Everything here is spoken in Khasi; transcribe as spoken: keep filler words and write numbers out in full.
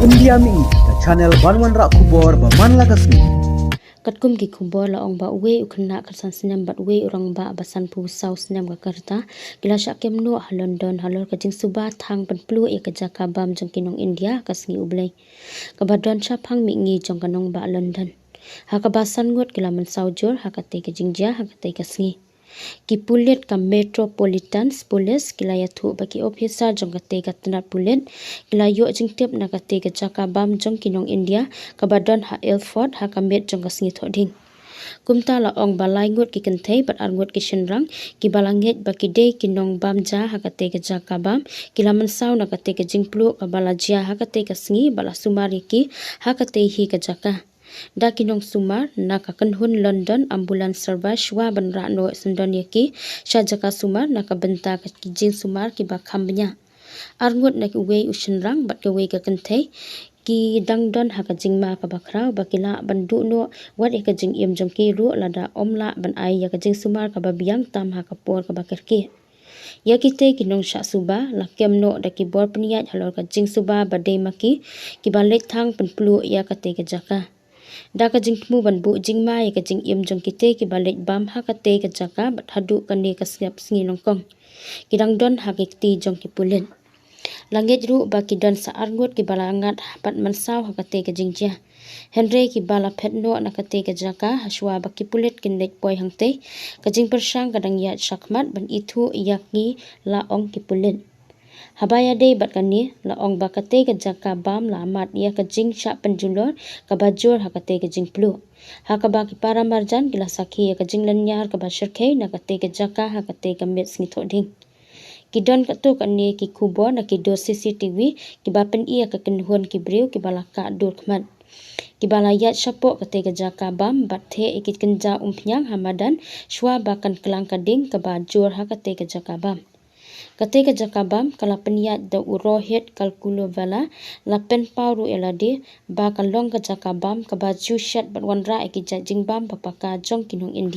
India Mihi, ka channel ban wanrah khubor ba man la ka sngi. Katkum ki khubor la ong ba uwei u khynnah khatsan snem bad uwei u rangbah ba sanphew saw snem ka rta ki la shah kem noh ha London halor ka jingsuba thang pynpluh ïa ka jaka bam jong ki nong India ka sngi U Blei, kaba don shaphang mihngi jong ka nongbah London, ha kaba san ngut ki la mynsaw jur ha katei ka jingjia ha katei ka sngi. Ki pulit ka Metropolitan Police ki la ïathuh ba ki ophisar jong katei ka tnat pulit ki la ïoh jingtip na katei ka jaka bam jong ki nong India kaba don ha Ilford ha ka miet jong ka sngi Thohdieng. Kumta la ong ba lai ngut ki kynthei bad ar ngut ki shynrang kiba la ngeit ba ki dei ki nongbam ja ha katei ka jaka bam ki la mynsaw na katei ka jingpluh kaba la jia ha katei ka sngi bad la sumar ïa ki ha katei hi ka jaka da ki nongsumar na ka kynhun London Ambulance Service shuwa ban rah noh syndon ïa ki sha jaka sumar na ka bynta ki jingsumar kiba kham bniah. Ar ngut na kiwei u shynrang bad kawei ka kynthei ki dang don ha ka jingma kaba khraw ba ki lah ban duh noh wat ïa ka jingim jong ki ruh lada ym lah ban ai ïa ka jingsumar kaba biang tam ha ka por kaba kyrkieh. Ïa kitei ki nongshah suba la kem noh da ki bor pynïaid halor ka jingsuba ba dei ma ki kiba leit thang pynpluh ïa katei ka jaka, da ka jingthmu ban buh jingma ïa ka jingim jong kitei kiba leit bam ha katei ka jaka bad haduh kane ka sngap sngi nyngkong ki dang don ha ki kti jong ki pulit. La ngeit ruh ba ki don sa ar ngut kiba la ngat bad mynsaw ha katei ka jingjia, hynrei kiba la phet noh na katei ka jaka hashuwa ba ki pulit kin leit poi hangtei. Ka jingpyrshang ka dang ïaid shakhmat ban ithuh ïa ki, la ong ki pulit. Haba ïadei bad kane, la ong ba katei ka jaka bam la mad ïa ka jingshah pynjulor kaba jur ha katei ka jingpluh, ha kaba ki para marjan ki la sakhi ïa ka jinglynñiar kaba shyrkhei na katei ka jaka ha katei ka miet sngi Thohdieng. Ki don katto katne ki khubor na ki dur C C T V kiba pyni ïa ka kynhun ki briew kiba la kah dur khmat, kiba la ïaid shapoh katei ka jaka bam bad theh ïa ki kynja umphniang ha madan shuwa ba kan klang ka ding kaba jur ha katei ka jaka bam. Katei ka jaka bam ka la pynïaid da u Rohit Kalkulovalla, la pynpaw ruh ïa lade ba ka long ka jaka bam kaba ju shet bad wanrah ïa ki jait jingbam ba paka jong ki nong India.